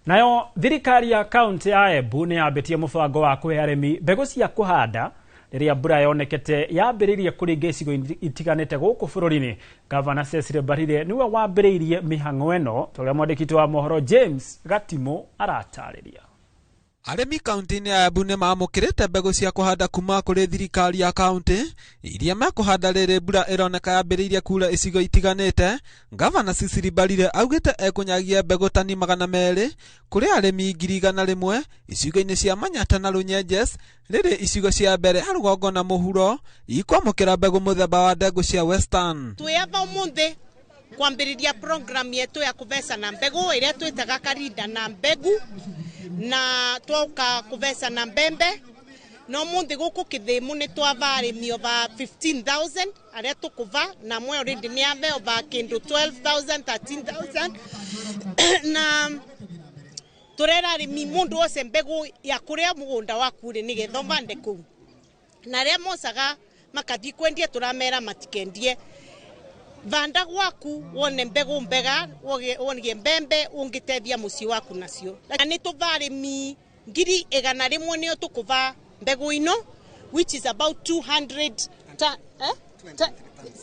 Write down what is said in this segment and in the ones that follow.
Nayo thirikari ya kaunti ya Embu nĩ yambĩtie mũbango wa kũhe arĩmi mbegũ cia kũhanda rĩrĩa mbura yonekete yambĩrĩirie kũringa icigo itiganĩte gũkũ bũrũri-inĩ. Gavana Cecily Mbarire nĩwe wambĩrĩirie mĩhang'o ĩno, ta ũrĩa mwandĩki witũ wa mohoro James Gatimũ aratarĩria. Arĩmi kaunti-inĩ ya Embu nĩ maamũkĩrĩte mbegũ cia kũhanda kuma kũrĩ thirikari ya kaunti iria mekũhanda rĩrĩ mbura ĩroneka yambĩrĩirie kura icigo itiganĩte. Gavana Cecily Mbarire augĩte ekũnyagia mbegũ tani 200 kũrĩ arĩmi 100,000 icigo-inĩ cia Manyata na Runyenjes, rĩrĩ icigo cia mbere rũgongo na mũhuro ikwamũkĩra mbegũ mũthemba wa ndengũ cia Western. Twĩ ava ũmũthĩ kwambĩrĩria program yetu ya kũvecana mbegũ ĩrĩa twĩtaga Karinda na mbegu, na twoka kũvecana mbembe na ũmũthĩ gũkũ Kĩthĩmu nĩ twava arĩmi over 15,000 arĩa tũkũva, na mwe already nĩ ave over kĩndũ 12,000 13,000, na tũrera arĩmi mũndũ wothe mbegũ ya kũrĩa mũgũnda waku rĩ nĩgetha ũvande kũu, na arĩa mocaga makathiĩ kwendia tũramera matikendie. Vanda gwaku wone mbegũ mbega, wone mbembe ũngĩteithia mũciĩ waku nacio. Na nĩ tũva arĩmi 100,000 nĩo tũkũva mbegũ ino, which is about 200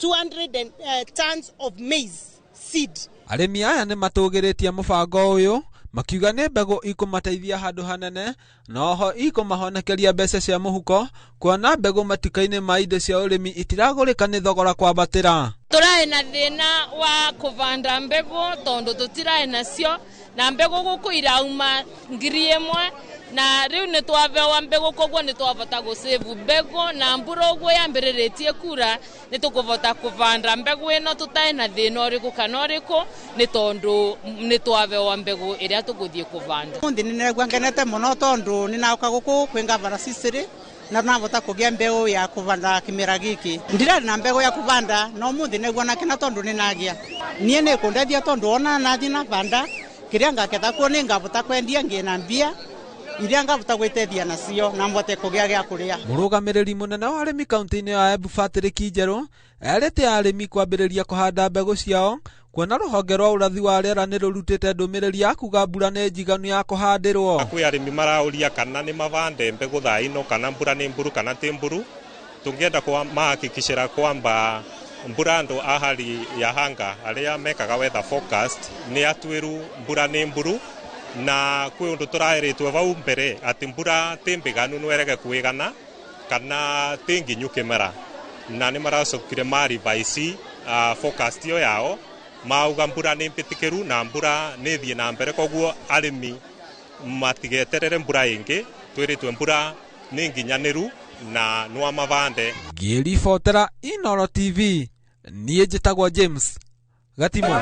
200 and tons of maize seed. Arĩmi aya nĩ matũgĩrĩtie mũbango ũyũ makiuga nĩ mbegũ ikũmateithia handũ hanene na oho ikũmahonekeria mbeca cia mũhuko, kuona mbegũ matuka-inĩ ma indo cia ũrĩmi itiragũrĩka nĩ thogora kwambatĩra. Tũrarĩ na thĩna wa kũvanda mbegũ tondũ tũtirarĩ nacio, na mbegũ gũkũ irauma 1,000, na rĩu nĩ twabewa mbegũ, koguo nĩ twavota gũsave mbegũ, na mbura ũguo yambĩrĩrĩtie kura nĩ tũkũvota kũvanda mbegũ ĩno tũtarĩ na thĩna ũrĩkũ kana ũrĩkũ, nĩ tondũ nĩ twabewa mbegũ ĩrĩa tũgũthiĩ kũvanda. Ũmũthĩ nĩ ndĩraigua ngenete mũno tondũ nĩ naũka gũkũ kwĩ Gavana Cecily na navota kũgĩa mbegũ ya kũvanda kĩmera gĩkĩ. Ndirarĩ na mbegũ ya kũvanda no ũmũthĩ nĩguo nakena tondũ nĩ nagĩa. Niĩ nĩ kũndeithia tondũ ona nathiĩ na vanda kĩrĩa ngaketha kuo nĩ ngavota kwendia ngĩe na mbia iria ngavota gwĩteithia nacio na mbote kũgĩa gĩa kũrĩa. Mũrũgamĩrĩri mũnene wa arĩmi kaunti-inĩ ya Embu Patrick Njerũ erĩte arĩmi kwambĩrĩria kũhanda mbegũ ciao, kuona rũhonge rwa ũrathi wa rĩera nĩ rũrutĩte ndũmĩrĩri ya kuga mbura nĩ njiganu ya kũhandĩrwo. Kwĩ arĩmi maraũria kana nĩ mavande mbegũ thaa ino, kana mbura nĩ mburu kana ti mburu. Tũngĩenda mahakikishĩra kwamba mbura andũ a hali ya hanga arĩa mekaga weather forecast nĩ atuĩru mbura nĩ mburu, na kwĩ ũndũ tũraĩrĩtwo vau mbere atĩ mbura ti mbĩganu no ĩrege kwĩgana kana ti nginyu kĩmera, na nĩ maracokire ma revise forecast ĩyo yao mauga mbura nĩ mbĩtĩkĩru na mbura nĩ ĩthiĩ na mbere, koguo arĩmi matigeterere mbura ĩngĩ, twĩrĩtwe mbura nĩ nginyanĩru na nwa mavande. Ngĩribotera Inooro TV, niĩ njĩtagwo James Gatimo.